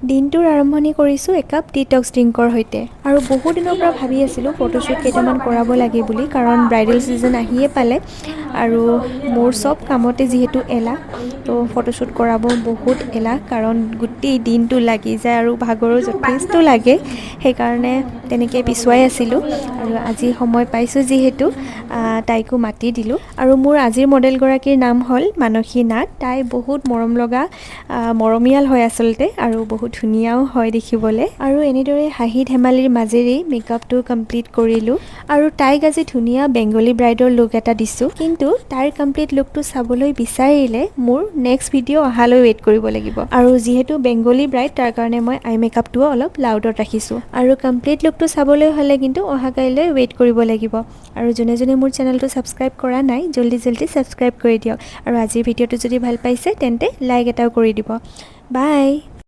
দিনটোৰ আৰম্ভণি কৰিছোঁ একাপ ডিটক্স ড্ৰিংকৰ সৈতে। আৰু বহু দিনৰ পৰা ভাবি আছিলোঁ ফটোশ্বুট কেইটামান কৰাব লাগে বুলি, কাৰণ ব্ৰাইডেল ছিজন আহিয়ে পালে আৰু মোৰ চব কামতে যিহেতু এলাহ, তো ফটোশ্বুট কৰাব বহুত এলাহ, কাৰণ গোটেই দিনটো লাগি যায় আৰু ভাগৰো যথেষ্ট লাগে। সেইকাৰণে তেনেকৈ পিছুৱাই আছিলোঁ আৰু আজি সময় পাইছোঁ যিহেতু তাইকো মাতি দিলোঁ। আৰু মোৰ আজিৰ মডেলগৰাকীৰ নাম হ'ল মানসী নাথ। তাই বহুত মৰম লগা, মৰমীয়াল হয় আচলতে আৰু বহুত ধুনীয়াও হয় দেখিবলৈ। আৰু এনেদৰে হাঁহি ধেমালিৰ মাজেৰেই মেকআপটো কমপ্লিট কৰিলোঁ আৰু তাইক আজি ধুনীয়া বেংগলী ব্ৰাইডৰ লুক এটা দিছোঁ। কিন্তু তাইৰ কমপ্লিট লুকটো চাবলৈ বিচাৰিলে মোৰ নেক্সট ভিডিঅ' অহালৈ ৱেইট কৰিব লাগিব। আৰু যিহেতু বেংগলী ব্ৰাইড, তাৰ কাৰণে মই আই মেকআপটোও অলপ লাউডত ৰাখিছোঁ। আৰু কমপ্লিট লুকটো চাবলৈ হ'লে কিন্তু অহা কাইলৈ ৱেইট কৰিব লাগিব। আৰু যোনে যোনে মোৰ চেনেলটো ছাবস্ক্ৰাইব কৰা নাই, জল্দি জল্দি ছাবস্ক্ৰাইব কৰি দিয়ক। আৰু আজিৰ ভিডিঅ'টো যদি ভাল পাইছে, তেন্তে লাইক এটাও কৰি দিব। বাই।